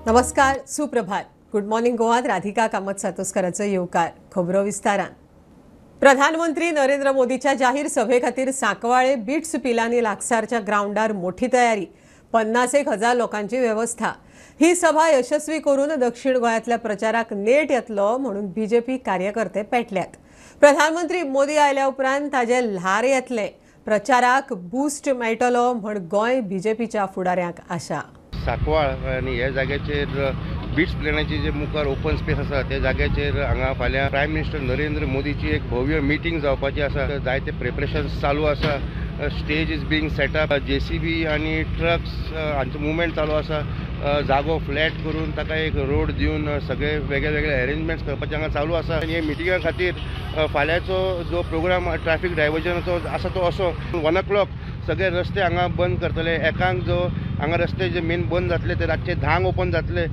नमस्कार, सुप्रभात। Good morning गोवात Radhika Kamat सातोस्कराचो येवकार। खबरो विस्तारान। प्रधानमंत्री नरेंद्र मोदीच्या जाहीर सभे खातीर सांकवाळे बिट्स पिलानी लागसारच्या ग्राउंडार मोठी तयारी। 50,000 लोकांची व्यवस्था। ही सभा यशस्वी करून दक्षिण गोंयांतल्या प्रचाराक नेट येतलो म्हणून बीजेपी कार्यकर्ते पेटल्यात। प्रधानमंत्री मोदी आयल्या उपरांत ताजे ल्हार येतले, प्रचाराक बूस्ट मेळटलो म्हण गोंय बीजेपीच्या फुडाऱ्यांक आशा। सांकवाळ आनी ह्या जाग्याचेर बीच प्लॅनाची जे मुखार ओपन स्पेस आसा त्या जाग्याचेर हांगा फाल्यां प्रायम मिनिस्टर नरेंद्र मोदीची एक भव्य मिटींग जावपाची आसा। जायते प्रिपरेशन्स चालू आसा। Stage is being set up, JCB आनी ट्रक्स हांचो मुवमेंट चालू आसा। जागो फ्लॅट करून ताका एक रोड दिवन सगळे वेगळे वेगळे अरेंजमेंट्स करपाचे हांगा चालू आसा। आनी हे मिटिंगा खातीर फाल्यांचो जो प्रोग्राम ट्रॅफिक डायवर्जनाचो आसा तो असो 1 o'clock सगळे रस्ते हांगा बंद करतले। एकांक जो हांगा रस्ते जे मेन बंद जातले ते रातचे 10 ओपन जातले।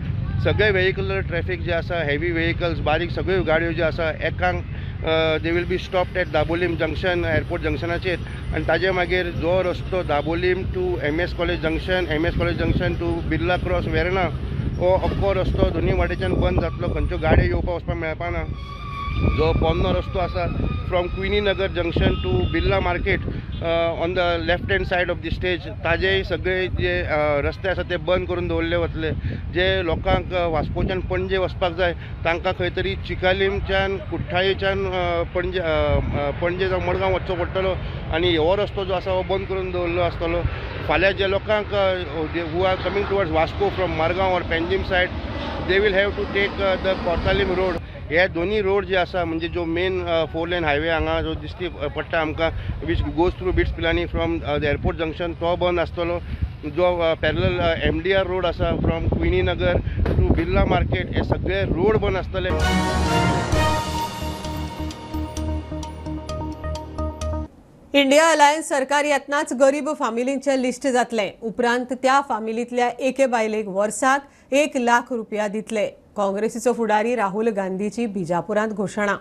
सगळे वेहिकल ट्रॅफिक जे आसा, हेवी वेहिकल्स, बारीक सगळ्यो गाडयो ज्यो आसा एकांक they will be stopped at Dabolim junction, airport जंक्शनाचेर। आनी ताजे मागीर जो रस्तो Dabolim to MS college junction, MS college junction to Birla cross Verna, हो अख्खो रस्तो दोनूय वाटेच्यान बंद जातलो। खंयच्यो गाडयो येवपा वचपाक मेळपा ना। जो पोन्नो रस्तो आसा from Queeny Nagar junction to Birla market on the left hand side of the stage, ताजे सगळे जे रस्ते आसा ते बंद करून दवरले वतले। जे लोकांक वास्कोच्यान पणजे वचपाक जाय तांकां खंय तरी चिकालीमच्यान कुठ्ठाळेच्यान पणजे पणजे जावं मडगांव वचचो पडटलो आनी हो रस्तो जो आसा हो बंद करून दवरलो आसतलो। फाल्यां जे लोकांक who are coming towards Vasco from Margao or Panjim side, they will have to take the Cortalim road. हे दोन्ही रोड जे आसा म्हणजे जो मेन 4 लेन हायवे हांगा जो दिश्टी पडटा आमकां, which goes through BITS Pilani from the airport junction, तो बंद आसतलो। जो पॅरलल MDR road आसा from Queeny Nagar to Birla market, हे सगळे रोड बंद आसतले। इंडिया अलायन्स सरकार येतनाच गरीब फामिलींचे लिस्ट जातलें। उपरांत त्या फामिलींतल्या एके बायलेक वर्साक 1 लाख रुपया दितले। काँग्रेसीचो फुडारी राहुल गांधीची बिजापुरांत घोशणा।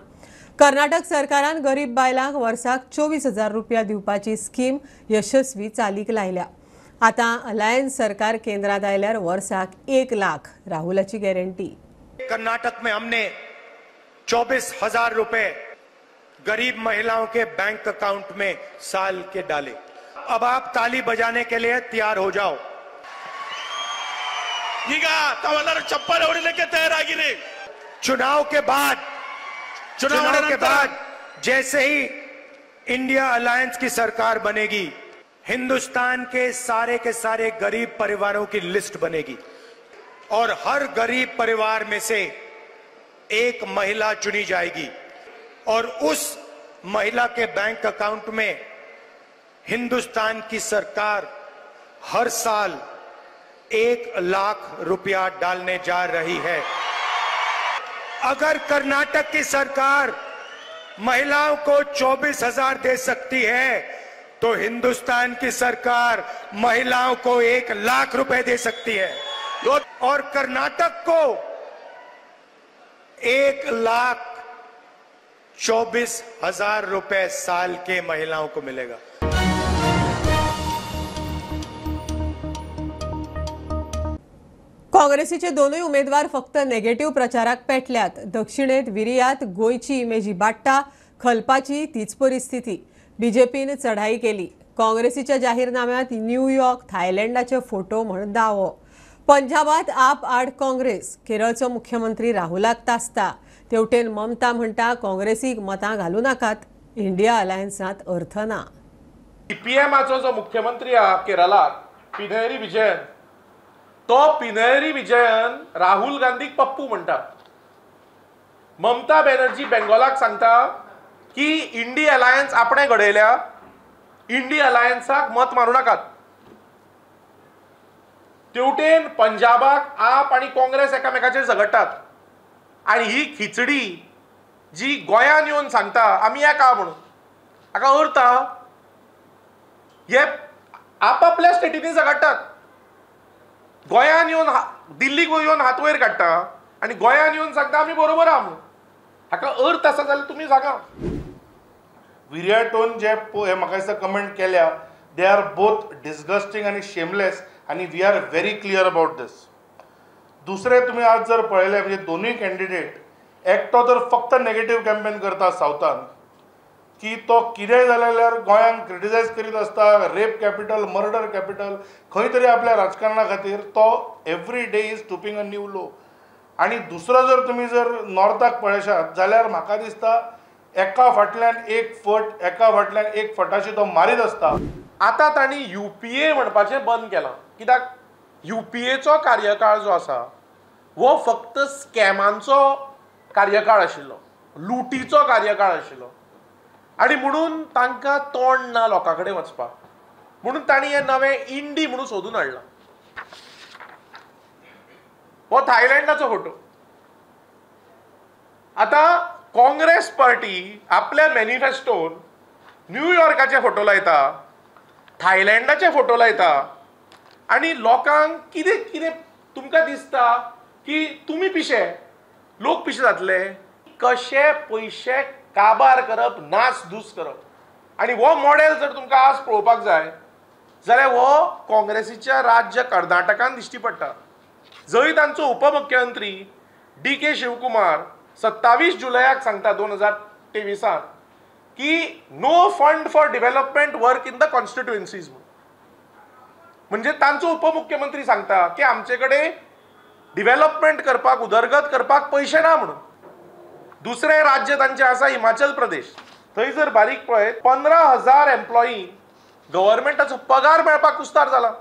कर्नाटक सरकारान गरीब बायलांक वर्साक 24,000 रुपया दिवपाची स्कीम यशस्वी चालीक लायल्या। आतां अलायन्स सरकार केंद्रात आयल्यार वर्साक 1 लाख, राहुलाची गॅरंटी। कर्नाटक में हमने 24,000 रुपए गरीब महिलाओं के बैंक अकाउंट में साल के डाले। अब आप ताली बजाने के लिए तैयार हो जाओ। चप्पल ಹೊಡಿಲಿಕ್ಕೆ ತಯಾರಾಗಿರಿ। चुनाव के बाद जैसे ही इंडिया अलायंस की सरकार बनेगी, हिंदुस्तान के सारे गरीब परिवारों की लिस्ट बनेगी और हर गरीब परिवार में से एक महिला चुनी जाएगी और उस महिला के बैंक अकाउंट में हिंदुस्तान की सरकार हर साल 1 लाख रुपया डालने जा रही है। अगर कर्नाटक की सरकार महिलाओं को 24,000 दे सकती है तो हिंदुस्तान की सरकार महिलाओं को 1 लाख रुपए दे सकती है और कर्नाटक को 1,24,000 रुपए साल के महिलाओं को मिलेगा। काँग्रेसीचे दोनूय उमेदवार फक्त नेगेटिव्ह प्रचाराक पेटल्यात। दक्षिणेत विरियात गोंयची इमेज इबाडटा, खलपाची तीच परिस्थिती। बीजेपीन चढाई केली। काँग्रेसीच्या जाहीरनाम्यात न्यूयॉर्क, थायलंडाचे फोटो म्हण दावो। पंजाबात आप आड काँग्रेस, केरळचो मुख्यमंत्री राहुलाक तासता। तेवटेन ममता म्हणटा काँग्रेसीक मतां घालू नाकात, इंडिया अलायन्सांत अर्थ ना। सीपीएमाचो जो मुख्यमंत्री आहा केरळाक पिनयरी विजयन, तो पिनयरी विजयन राहुल गांधीक पप्पू म्हणटा। ममता बॅनर्जी बेंगॉलाक सांगता की इंडी अलायन्स आपणे घडयल्या, इंडी अलायन्साक मत मारूं नाकात। तेवटेन पंजाबाक आप आनी काँग्रेस एकामेकाचेर झगडटात आनी ही खिचडी जी गोंयान येवन सांगता आमी एका म्हणून, हाका अर्थ हे आपापल्या स्टेटींनी झगडटात। गोंयान येवन दिल्लीक येवन हात वयर काडटा आनी गोंयान येवन सांगता आमी बरोबर आहा म्हणून, हाका अर्थ आसा जाल्यार तुमी सांगा। विरियाटोन जे हे म्हाका दिसता कमेंट केल्या, they are both disgusting आनी शेमलेस आनी we are very clear about this. दुसरें तुमी आज जर पळयलें म्हणजे दोनूय कॅन्डिडेट एकटो तर फक्त नेगेटीव कॅम्पेन करता सावथान की तो कितेंय जालें जाल्यार गोंयांक क्रिटिसायज करीत आसता, रेप कॅपिटल, मर्डर कॅपिटल, खंय तरी आपल्या राजकारणा खातीर तो every day is stooping a new low. आनी दुसरो जर तुमी जर नॉर्थाक पळयशात जाल्यार म्हाका दिसता एका फाटल्यान एक फट, एका फाटल्यान एक फटाशी तो मारीत आसता. आतां तांणी युपीए म्हणपाचें बंद केलां, कित्याक युपीएचो कार्यकाळ जो आसा हो फक्त स्कॅमांचो कार्यकाळ आशिल्लो, लुटीचो कार्यकाळ आशिल्लो आनी म्हणून तांकां तोंड ना लोकां कडेन वचपाक, म्हणून तांणी हें नवें इंडी म्हणून सोदून हाडलां. हो थायलंडाचो फोटो. आतां काँग्रेस पार्टी आपल्या मॅनिफेस्टोन न्यूयॉर्काचे फोटो लायता, थायलंडाचे फोटो लायता आनी लोकांक कितें कितें तुमकां दिसता की तुमी पिशे, लोक पिशे जातले, कशे पयशे काबार करप, नास धूस करप. आनी हो मॉडेल जर तुमकां आज पळोवपाक जाय जाल्यार हो काँग्रेसीच्या राज्य कर्नाटकान दिश्टी पडटा, जंय तांचो उपमुख्यमंत्री डी के शिवकुमार 27 जुलयाक सांगता 2023 की no fund for development work in the constituencies. म्हणजे तांचो उपमुख्यमंत्री सांगता की आमचे कडेन डिव्हलपमेंट करपाक, उदरगत करपाक पयशे ना म्हणून. दुसरें राज्य तांचें आसा हिमाचल प्रदेश, थंय जर बारीक पळयत 15,000 एम्प्लॉई गव्हर्मेंटाचो पगार मेळपाक कुस्तार जाला.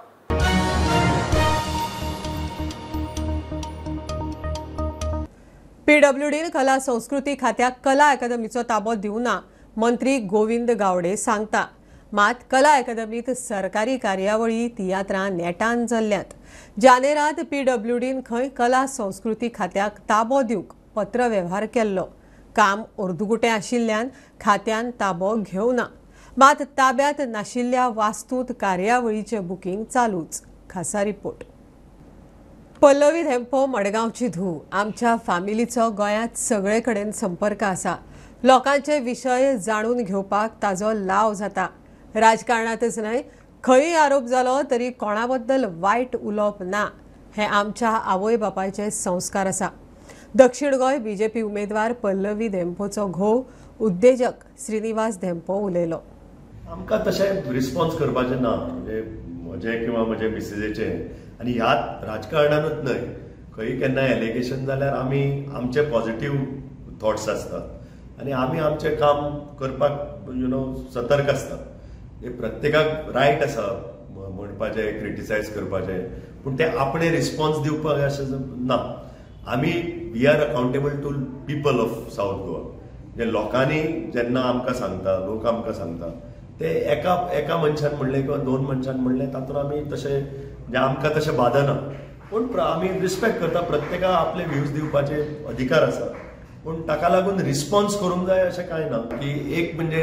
पीडब्ल्यूडीन कला संस्कृती खात्याक कला अकादमीचो ताबो दिवना मंत्री गोविंद गावडे सांगता. मात कला अकादमीत सरकारी कार्यावळी, तियात्रां नेटान चल्ल्यात. जानेरात पीडब्ल्यूडीन खंय कला संस्कृती खात्याक ताबो दिवंक पत्रवेव्हार केल्लो. काम अर्दकुटें आशिल्ल्यान खात्यान ताबो घेवना. मात ताब्यात नाशिल्ल्या वास्तूंत कार्यावळीचें बुकींग चालूच. खासा रिपोर्ट. पल्लवी धेंपो मडगांवची धूव. आमच्या फामिलीचो गोंयांत सगळे कडेन संपर्क आसा. लोकांचे विशय जाणून घेवपाक ताजो लाव जाता. राजकारणांतच न्हय, खंय आरोप जालो तरी कोणा बद्दल वायट उलोवप ना, हे आमच्या आवय बापायचे संस्कार आसा. दक्षिण गोंय बीजेपी उमेदवार पल्लवी धेंपोचो घोव उद्देजक श्रीनिवास धेंपो उलयलो. आमकां तशें रिस्पॉन्स करपाचें ना, म्हणजे म्हजें किंवा म्हजे मिसेसीचें. आनी ह्या राजकारणानूच न्हय, खंय केन्ना एलिगेशन जाल्यार आमी आमचे पॉझिटीव थॉट्स आसतात आनी आमी आमचें काम करपाक you know सतर्क आसतात. प्रत्येकाक रायट आसा म्हणपाचें, क्रिटिसायज करपाचें, पूण ते आपणे रिस्पॉन्स दिवपाक अशें ना. आमी we are accountable to people of South Goa. म्हणजे लोकांनी जेन्ना आमकां सांगता, लोक आमकां सांगता, ते एका एका मनशान म्हणलें किंवा दोन मनशान म्हणलें तातूंत आमी तशें म्हणजे आमकां तशें बादना. पूण आमी रिस्पेक्ट करता, प्रत्येकाक आपले व्यूज दिवपाचे अधिकार आसा, पूण ताका लागून रिस्पॉन्स करूंक जाय अशें कांय ना. की एक म्हणजे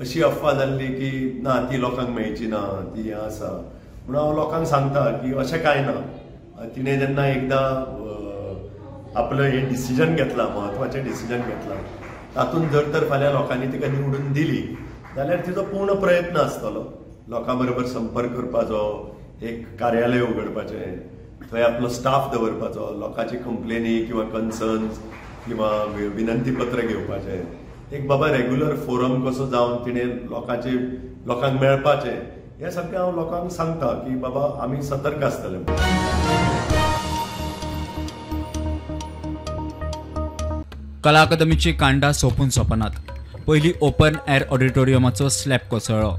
अशी अफवा जाल्ली की ना ती लोकांक मेळची ना, ती हें आसा, म्हणून हांव लोकांक सांगता की अशें कांय ना. तिणें जेन्ना एकदां आपलं हें डिसिजन घेतलां, म्हत्वाचें डिसिजन घेतलां, तातूंत जर तर फाल्यां लोकांनी तिका निवडून दिली जाल्यार तिचो पूर्ण प्रयत्न आसतलो लोकां बरोबर संपर्क करपाचो, एक कार्यालय उगडपाचें, थंय आपलो स्टाफ दवरपाचो, लोकांची कंप्लेनी किंवा कन्सर्न्स किंवा विनंती पत्र घेवपाचें, एक बाबा रेगुलर फोरम कसो जावन तिणें लोकांचे लोकांक मेळपाचें, हें सगळें हांव लोकांक सांगता की बाबा आमी सतर्क आसतले. कला अकादमीची कांडां सोंपून सोंपनात. पयलीं ओपन एअर ऑडिटोरियमाचो स्लॅब कोसळ्ळो,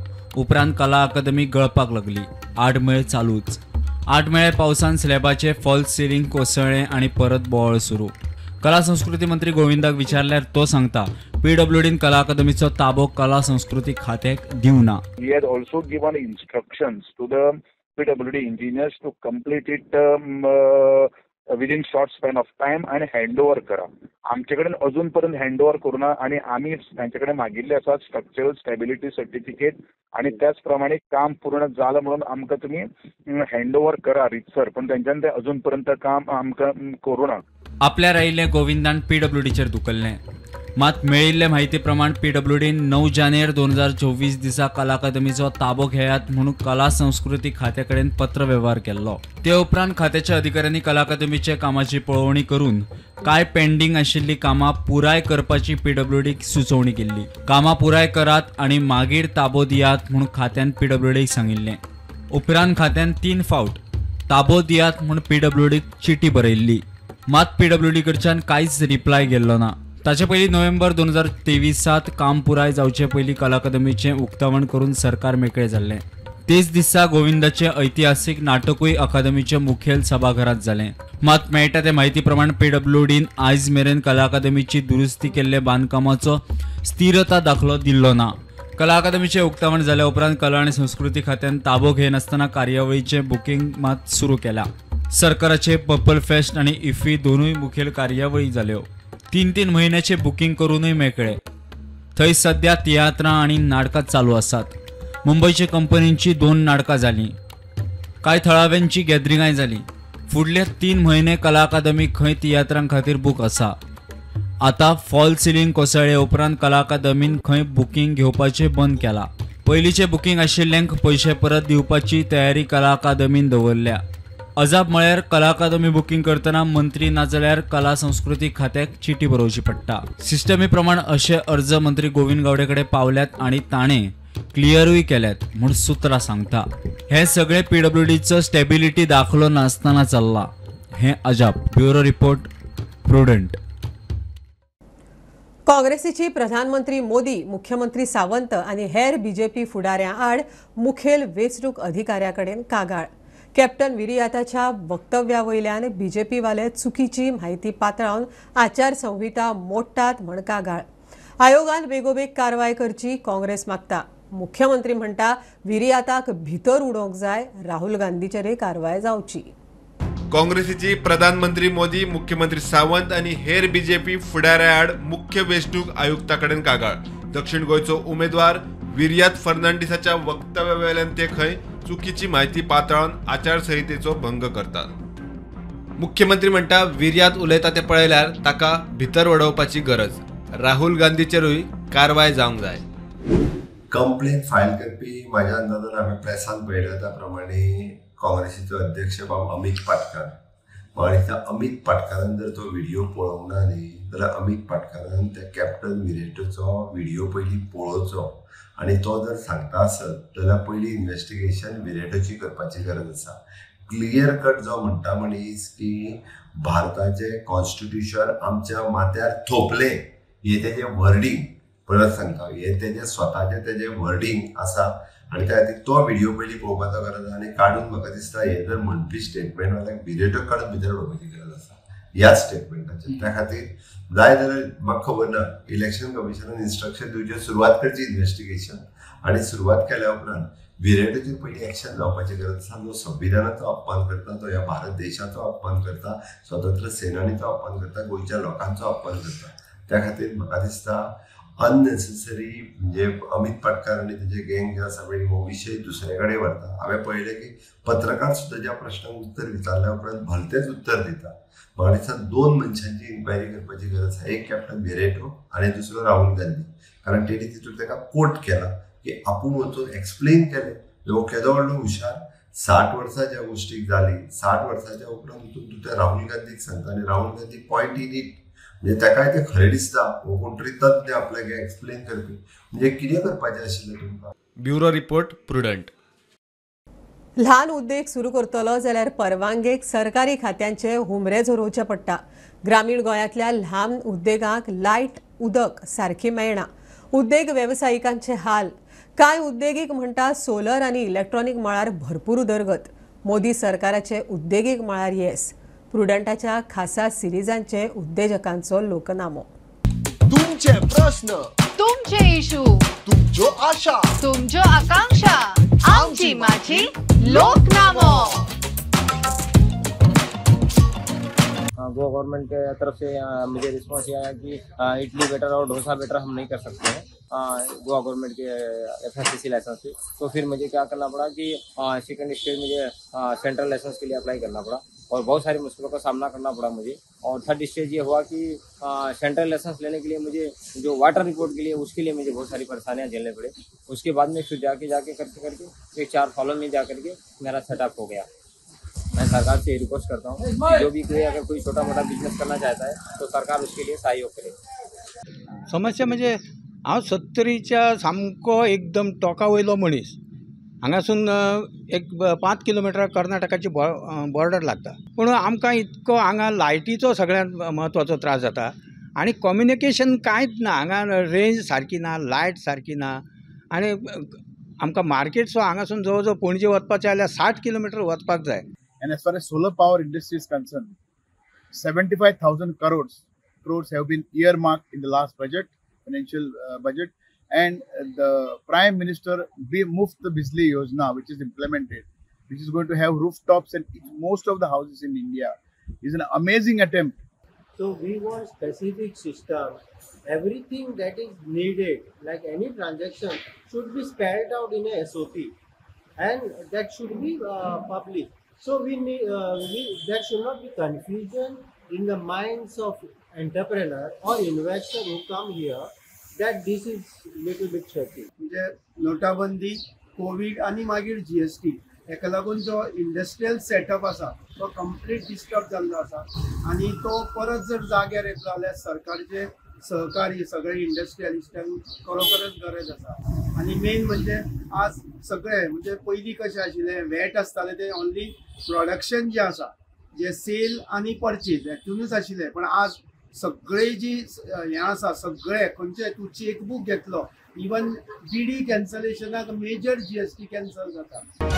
उपरांत कला अकादमी गळपाक लागली. आडमेळ चालूच. आडमेळे पावसान स्लॅबाचे फॉल्स सिलिंग कोसळ्ळें आनी परत बोवाळ सुरू. कला संस्कृती मंत्री गोविंदाक विचारल्यार तो सांगता पीडब्ल्यूडीन कला अकादमीचो ताबो कला संस्कृती खात्याक दिवना. He has also given instructions to the PWD engineers to complete it within short span of time आणि हँडओव्हर करा. आमचे कडेन अजून पर्यंत हँडओव्हर करूना आणि आमी तांचे कडेन मागिल्ले आसा स्ट्रक्चरल स्टेबिलिटी सर्टिफिकेट आणि त्याच प्रमाणे काम पूर्ण जालां म्हणून आमकां तुमी हँडओव्हर करा रितसर, पण तेंच्यान ते अजून पर्यंत काम आमकां करूना. आपल्यार आयिल्लें गोविंदान पीडब्ल्यूडीचेर धुकल्लें. मात मेळिल्ले म्हायती प्रमाण पीडब्ल्यूडीन 9 जानेर 2024 दिसा कला अकादमीचो ताबो घेयात म्हणून कला संस्कृती खात्या कडेन पत्र वेव्हार केल्लो. ते उपरांत खात्याच्या अधिकाऱ्यांनी कला अकादमीच्या कामाची पळोवणी करून कांय पेंडींग आशिल्ली कामां पुराय करपाची पीडब्ल्यूडीक सुचोवणी केल्ली. कामां पुराय करात आनी मागीर ताबो दियात म्हूण खात्यान पीडब्ल्यूडीक सांगिल्लें. उपरांत खात्यान 3 फावट ताबो दियात म्हूण पीडब्ल्यूडीक चिटी बरयल्ली. मात पीडब्ल्यूडी कडच्यान कांयच रिप्लाय गेल्लो ना. ताचे पयलीं नोव्हेंबर 2023 काम पुराय जावचे पयलीं कला अकादमीचें उक्तावण करून सरकार मेकळें जाल्लें. तेच दिसा गोविंदाचें ऐतिहासीक नाटकूय अकादमीच्या मुखेल सभाघरांत जालें. मात मेळटा ते म्हायती प्रमाण पीडब्ल्यूडीन आयज मेरेन कला अकादमीची दुरुस्ती केल्ले बांदकामाचो स्थिरता दाखलो दिल्लो ना. कला अकादमीचें उक्तावण जाल्या उपरांत कला आनी संस्कृती खात्यान ताबो घेनासतना कार्यावळीचें बुकींग मात सुरू केलां. सरकाराचे पर्पल फेस्ट आनी इफ्फी दोनूय मुखेल कार्यावळी जाल्यो. 3-3 म्हयन्याचे बुकींग करूनय मेकळे. थंय सध्या तियात्रां आनी नाटकां चालू आसात. मुंबयचे कंपनींची 2 नाटकां जालीं. कांय थळाव्यांची गॅदरिंगांय जालीं. फुडले 3 म्हयने कला अकादमी खंय तियात्रां खातीर बूक आसा. आतां फॉल सिलींग कोसळ्ळे उपरांत कला अकादमीन खंय बुकींग घेवपाचें बंद केलां. पयलींचें बुकींग आशिल्ल्यांक पयशे परत दिवपाची तयारी कला अकादमीन दवरल्या. अजाप म्हळ्यार कला अकादमी बुकींग करतना मंत्री नाजाल्यार कला संस्कृती खात्याक चिटी बरोवची पडटा. सिस्टमी प्रमाण अशे अर्ज मंत्री गोविंद गावडे कडेन पावल्यात आनी ताणें क्लियरूय केल्यात म्हूण सुत्रां सांगता. हें सगळें पीडब्ल्यूडीचो स्टेबिलिटी दाखलो नासतना चल्लां हें अजाप. Bureau report, Prudent. काँग्रेसीची प्रधानमंत्री मोदी, मुख्यमंत्री सावंत आनी हेर बीजेपी फुडाऱ्यां आड मुखेल वेंचणूक अधिकाऱ्या कडेन कागाळ. कॅप्टन विरियाताच्या वक्तव्या वयल्यान बीजेपीवाले चुकीची म्हायती पातळावन आचारसंहिता मोडटात म्हण कागाळ. आयोगान बेगोबेग कारवाय करची काँग्रेस मागता. मुख्यमंत्री म्हणटा विरियाताक भितर उडोवंक जाय, राहुल गांधीचेरय कारवाय जावची. काँग्रेसीची प्रधानमंत्री मोदी, मुख्यमंत्री सावंत आनी हेर बीजेपी फुडाऱ्या आड मुख्य वेंचणूक आयुक्ता कडेन कागाळ. दक्षिण गोंयचो उमेदवार विरियात फर्नांडीसाच्या वक्तव्या वेल्यान ते खंय चुकीची म्हायती पातळावन आचारसंहितेचो भंग करतात. मुख्यमंत्री म्हणटा विर्यात उलयता ते पळयल्यार ताका भितर वडोवपाची गरज. राहुल गांधीचेरूय कारवाय जावंक जाय. कंप्लेन फायल करपी म्हाज्या अंदाजान हांवें प्रेसान पळयल्या त्या प्रमाणे काँग्रेसीचो अध्यक्ष बाब अमीत पाटकार. म्हाका दिसता अमीत पाटकारान जर तो व्हिडियो पळोवंक ना न्ही जाल्यार अमीत पाटकारान त्या कॅप्टन विरेटोचो व्हिडियो पयलीं पळोवचो आनी तो जर सांगता आसत जाल्यार पयलीं इन्वेस्टिगेशन विरेटोची करपाची गरज आसा. क्लियर कट जो म्हणटा मनीस की भारताचें कॉन्स्टिट्युशन आमच्या माथ्यार थोपलें हें तेजें वर्डींग परत सांगता, हें तेजें स्वताचें तेजें वर्डींग आसा आनी त्या खातीर तो व्हिडियो पयलीं पळोवपाचो गरज आसा आनी काडून म्हाका दिसता हें जर म्हणपी स्टेटमेंट जाल्यार विरेटो काडून भितर उडोवपाची गरज आसा ह्या स्टेटमेंटाचेर. त्या खातीर जाय जाल्यार म्हाका खबर ना, इलेक्शन कमिशनान इन्स्ट्रक्शन दिवचें, सुरवात करची इन्वेस्टिगेशन आनी सुरवात केल्या उपरांत विरेटोचेर पयलीं एक्शन जावपाची गरज आसा. जो संविधानाचो अपमान करता, तो ह्या भारत देशाचो अपमान करता, स्वतंत्र सेनानीचो अपमान करता, गोंयच्या लोकांचो अपमान करता. त्या खातीर म्हाका दिसता अननेसेसरी म्हणजे अमीत पाटकार आनी तेजे गँग जे आसा पळय हो विशय दुसरे कडेन व्हरता. हांवें पळयलें की पत्रकार सुद्दां ज्या प्रश्नाक उत्तर विचारल्या उपरांत भलतेंच उत्तर दिता. म्हाका दिसता 2 मनशांची इन्क्वायरी करपाची गरज आसा, एक कॅप्टन विरेटो आनी दुसरो राहुल गांधी. कारण तेणी तितून ताका कोट केला की आपूण वचून एक्सप्लेन केलें. हो केदो व्हडलो हुशार, 60 वर्सां ज्या गोश्टीक जाली, 60 वर्साच्या उपरांत वचून तूं त्या राहुल गांधीक सांगता आनी Rahul Gandhi point in it म्हणजे ताकाय तें खरें दिसता. हो कोण तरी तज्ञ आपल्याक एक्सप्लेन करपी, म्हणजे कितें करपाचें आशिल्लें तुमकां. Bureau report, Prudent. ल्हान उद्देग सुरू करतलो जाल्यार परवानगेक सरकारी खात्यांचे हुमरे झरोवचे पडटा. ग्रामीण गोंयांतल्या ल्हान उद्देगांक लायट उदक सारकी मेळना. उद्देग वेवसायिकांचे हाल. कांय उद्देगीक म्हणटा सोलर आनी इलेक्ट्रॉनिक मळार भरपूर उदरगत. मोदी सरकाराचे उद्देगीक मळार येस. प्रुडंटाच्या खासा सिरिजांचे उद्देजकांचो लोकनामो. तुमचे प्रश्न, तुमचे इशू, तुमच्यो आशा, तुमच्यो आकांक्षा, आमची माझी लोकनामो. गोवा गवर्नमेंट के तरफ से मुझे रिस्पॉन्स ये आया कि इडली बेटर और डोसा बेटर हम नहीं कर सकते हैं Goa government K FSSC licence से। तो फिर मुझे क्या करना पड़ा कि सेकंड स्टेज मुझे सेंट्रल लाइसेंस के लिए अप्लाई करना पड़ा। और बहुत सारी मुश्किलों का सामना करना पड़ा मुझे। और थर्ड स्टेज ये हुआ कि सेंट्रल लाइसेंस लेने के लिए मुझे जो वाटर रिपोर्ट के लिए उसके लिए मुझे बहुत सारी परेशानियाँ झेलने पड़े। उसके बाद में फिर जाके जाके करके करके 4 सालों में जा करके मेरा सेटअप हो गया। मैं सरकार से रिक्वेस्ट करता हूँ कि जो भी कोई अगर कोई छोटा मोटा बिजनेस करना चाहता है तो सरकार उसके लिए सहयोग करे। समस्या म्हणजे हांव सत्तरीच्या सामको एकदम टोका वयलो मनीस, हांगासून एक 5 किलोमिटर कर्नाटकाची बॉर्डर लागता, पूण आमकां इतको हांगा लायटीचो सगळ्यांत म्हत्वाचो त्रास जाता आनी कम्युनिकेशन कांयच ना, हांगा रेंज सारकी ना, लायट सारकी ना आनी आमकां मार्केट सो हांगासून जवळ जवळ पणजे वचपाचें जाल्यार 60 किलोमिटर वचपाक जाय। And as far as solar power industry is concerned, 75,000 crores have been earmarked in the last budget, financial budget, and the Prime Minister Muft Bijli Yojana, which is implemented, which is going to have rooftops and most of the houses in India, is an amazing attempt. So we want specific system. Everything that is needed, like any transaction, should be spelled out in a SOP, and that should be public. So we need, there should not be confusion in the minds of entrepreneur or investor who come here that this is little bit tricky. म्हणजे नोटाबंदी, Covid आणि मागीर GST हेका लागून जो industrial setup आसा तो complete disturb जाल्लो आसा आनी तो परत जर जाग्यार येतलो जाल्यार सरकारचे सहकार्य सगळे इंडस्ट्रियलिस्टांक खरोखरच गरज आसा। आनी मेन म्हणजे आज सगळे म्हणजे पयलीं कशें आशिल्लें वॅट आसतालें तें ओनली प्रोडक्शन जें आसा जे सेल आनी परचेज हेतुनूच आशिल्लें, पण आज सगळे जी हें आसा सगळे खंयचे तूं चेकबूक घेतलो, इवन बीडी कॅन्सलेशनाक मेजर GST cancel जाता।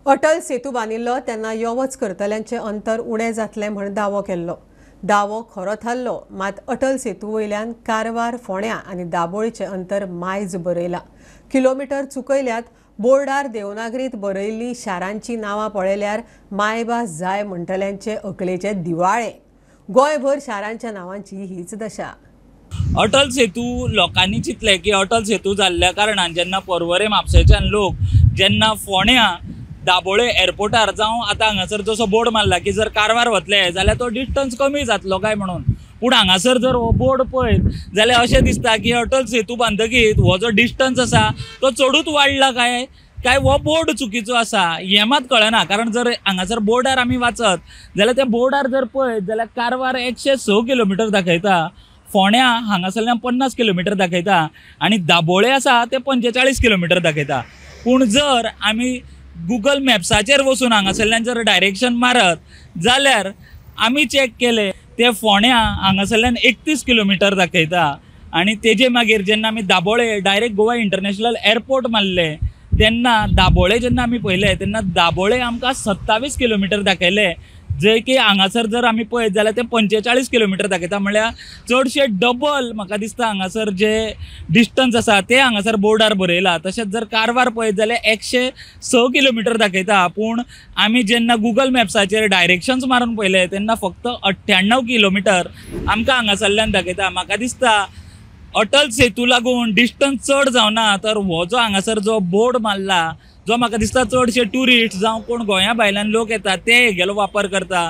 अटल सेतू बांदिल्लो तेन्ना यो वच करतल्यांचें अंतर उणें जातलें म्हण दावो केल्लो। दावो खरो थारलो, मात अटल सेतू वयल्यान कारवार, फोंड्या आनी दाबोळीचें अंतर मायज बरयलां। किलोमिटर चुकयल्यात। बोर्डार देवनागरीत बरयल्ली शारांची नांवां पळयल्यार मायभास जाय म्हणटल्यांचे अकलेचे दिवाळे। गोंयभर शारांच्या नांवांची हीच दशा। अटल सेतू लोकांनी चिंतलें की अटल सेतू जाल्ल्या कारणान जेन्ना पर्वरे म्हापशेच्यान लोक जेन्ना फोंड्या दाबोळे एअरपोर्टार जावं आतां हांगासर जसो बोर्ड मारला की जर कारवार वतले जाल्यार तो डिस्टन्स कमी जातलो काय म्हणून, पूण हांगासर जर हो बोर्ड पळयत जाल्यार अशें दिसता की अटल सेतू बांदतकीच हो जो डिस्टन्स आसा तो चडूच वाडला काय काय हो बोर्ड चुकीचो आसा हें मात कळना। कारण जर हांगासर बोर्डार आमी वाचत जाल्यार त्या बोर्डार जर पळयत जाल्यार कारवार 106 किलोमिटर दाखयता, फोंड्या हांगासरल्यान 50 किलोमिटर दाखयता आनी दाबोळे आसा ते 45 किलोमिटर दाखयता। पूण जर आमी गुगल मॅप्साचेर वचून हांगासरल्यान जर डायरेक्शन मारत जाल्यार आमी चॅक केले ते फोंड्या हांगासरल्यान 31 किलोमिटर दाखयता आनी तेजे मागीर जेन्ना आमी Dabolim direct Goa international airport मारले तेन्ना दाबोळे जेन्ना आमी पळयले तेन्ना दाबोळे आमकां 27 किलोमिटर दाखयले, जे की हांगासर जर आमी पळयत जाल्यार ते 45 किलोमिटर दाखयता, म्हणल्यार चडशे डबल म्हाका दिसता हांगासर जे डिस्टन्स आसा ते हांगासर बोर्डार बरयला। तशेंच जर कारवार पळयत जाल्यार 106 किलोमिटर दाखयता, पूण आमी जेन्ना गुगल मॅप्साचेर डायरेक्शन्स मारून पळयले तेन्ना फक्त 98 किलोमिटर आमकां हांगासरल्यान दाखयता। म्हाका दिसता अटल सेतू लागून डिस्टन्स चड जावना तर हो जो हांगासर जो बोर्ड मारला जो म्हाका दिसता चडशे ट्युरिस्ट जावं कोण गोंया भायल्यान लोक येता ते हेगेलो वापर करता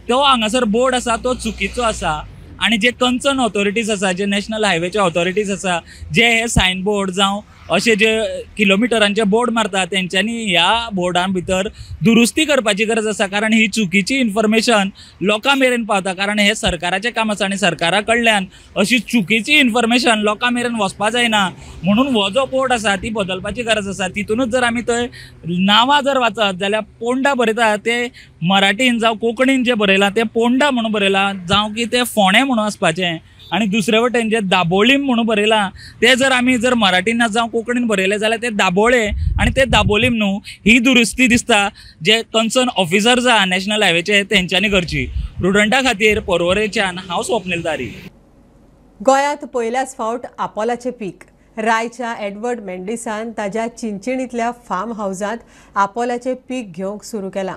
तो हांगासर बोर्ड आसा तो चुकीचो आसा। आनी जे कन्सर्न ऑथॉरिटीज आसा, जे नॅशनल हायवेचे ऑथॉरिटीज आसा, जे हे सायन बोर्ड जावं अशे जे किलोमिटरांचे बोर्ड मारता तेंच्यांनी ह्या बोर्डां भितर दुरुस्ती करपाची गरज आसा, कारण ही चुकीची इन्फॉर्मेशन लोकां मेरेन पावता। कारण हे सरकाराचें काम आसा आनी सरकारा कडल्यान अशी चुकीची इन्फॉर्मेशन लोकां मेरेन वचपा जायना, म्हणून हो जो बोर्ड आसा ती बदलपाची गरज आसा। तितूनच जर आमी थंय नांवां जर वाचत जाल्यार पोंडा बरयता ते मराठीन जावं कोंकणीन जें बरयलां तें पोंडा म्हणून बरयलां जावं की तें फोंडें म्हणून आसपाचें, आनी दुसरे वटेन जे दाबोळीम म्हणून बरयलां ते जर आमी जर मराठीन जावं कोंकणीन बरयलें जाल्यार ते दाबोळे आनी ते दाबोलीम न्हू। ही दुरुस्ती दिसता जे कन्सर्न ऑफिसर्स आहा नॅशनल हायवेचे तेंच्यांनी करची। प्रुडंटा खातीर पर्वरेच्यान हांव स्वप्नील तारी। गोंयांत पयल्याच फावट आपोलाचें पीक। रायच्या एडवर्ड मेंडिसान ताज्या चिंचिणींतल्या फार्म हावजांत आपोलाचें पीक घेवंक सुरू केलां।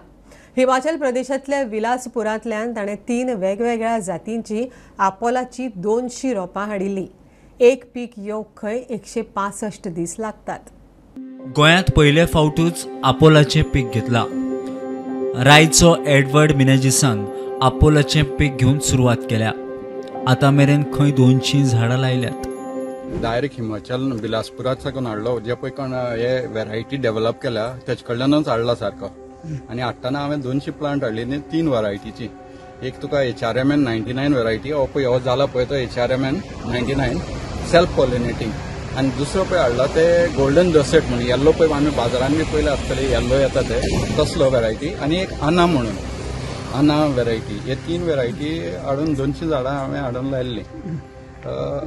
हिमाचल प्रदेशांतल्या विलासपुरांतल्यान ताणें 3 वेगवेगळ्या जातींची आपोलाची 200 रोपां हाडिल्लीं। एक पीक येवंक खंय 165 दीस लागतात। गोंयांत पयले फावटूच आपोलाचें पीक घेतलां. रायचो एडवर्ड मिनेजिसान आपोलाचें पीक घेवन सुरवात केल्या. आतां मेरेन खंय 200 झाडां लायल्यात. डायरेक्ट हिमाचल बिलासपुरात साकून हाडलो, जे पळय कोण हे व्हेरायटी डेव्हलप केल्या तेचे कडल्यानूच हाडला सारको. आनी हाडटना हांवें 200 प्लांट हाडली न्ही, 3 व्हरायटीची. एक तुका HRMN 99 variety, हो पळय हो जाला पळय तो HRMN 99 self pollinating. आनी दुसरो पळय हाडला ते गोल्डन डसेट म्हणून, येल्लो पळय आमी बाजारान बी पयले आसतले येल्लो येता ते तसलो व्हेरायटी. आनी एक आना म्हणून, आना व्हेरायटी. हे 3 व्हेरायटी हाडून 200 झाडां हांवें हाडून लायल्लीं.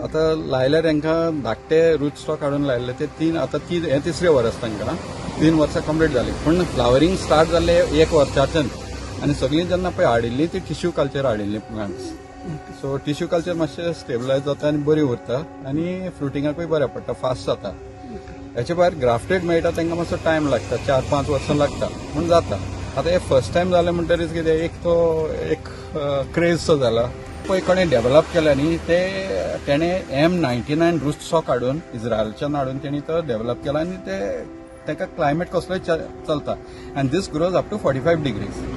आतां लायल्यार तांकां धाकटे रूट स्टॉक हाडून लायल्ले ते 3, आतां हें तिसरें वर्स तांकां, 3 वर्सां कंप्लीट जालीं. पूण फ्लावरींग स्टार्ट जाल्लें 1 वर्साच्यान. आनी सगळीं जेन्ना पळय हाडिल्लीं ती टिश्यू कल्चर हाडिल्लीं प्लांट्स. सो टिश्यू कल्चर मातशें स्टेबलायज जाता आनी बरी उरता आनी फ्रुटिंगाकूय बरें पडटा, फास्ट जाता. हेचे भायर ग्राफ्टेड मेळटा तांकां मातसो टायम लागता, 4-5 वर्सां लागता पूण जाता. आतां हे फर्स्ट टायम जालें म्हणटरीच कितें एक तो एक क्रेजसो जाला. पळय कोणें डेव्हलप केला न्ही ते तेणें M99 root stock हाडून इस्रायलच्यान हाडून तेणी तो डेव्हलप केला आनी ते ताका क्लायमेट कसलोय चलता. आनी this grows up to 45 degrees.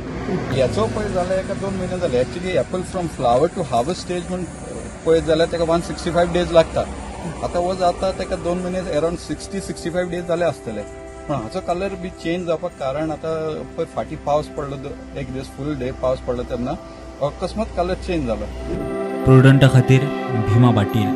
ह्याचो पळय जाल्यार एका 2 म्हयने जाले. Actually apple from flower to harvest stage म्हूण पळयत जाल्यार ताका 165 डेज लागता. आतां हो जाता ताका 2 म्हयने अरावंड 60-65 डेज जाले आसतले. पूण हाचो कलर बी चेंज जावपाक कारण आतां पळय फाटीं पावस पडलो, एक दीस फूल डे पावस पडलो तेन्ना अकस्मात कलर चेंज जालो. प्रुडंटा खातीर भीमा पाटील.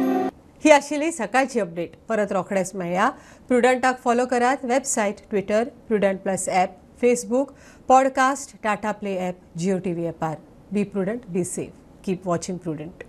ही आशिल्ली सकाळची अपडेट. परत रोखडेच मेळया. प्रुडंटाक फॉलो करात website, Twitter, Prudent plus app, Facebook, podcast, Tata Play app, Jio TV ॲपार. Be prudent, be safe, keep watching Prudent.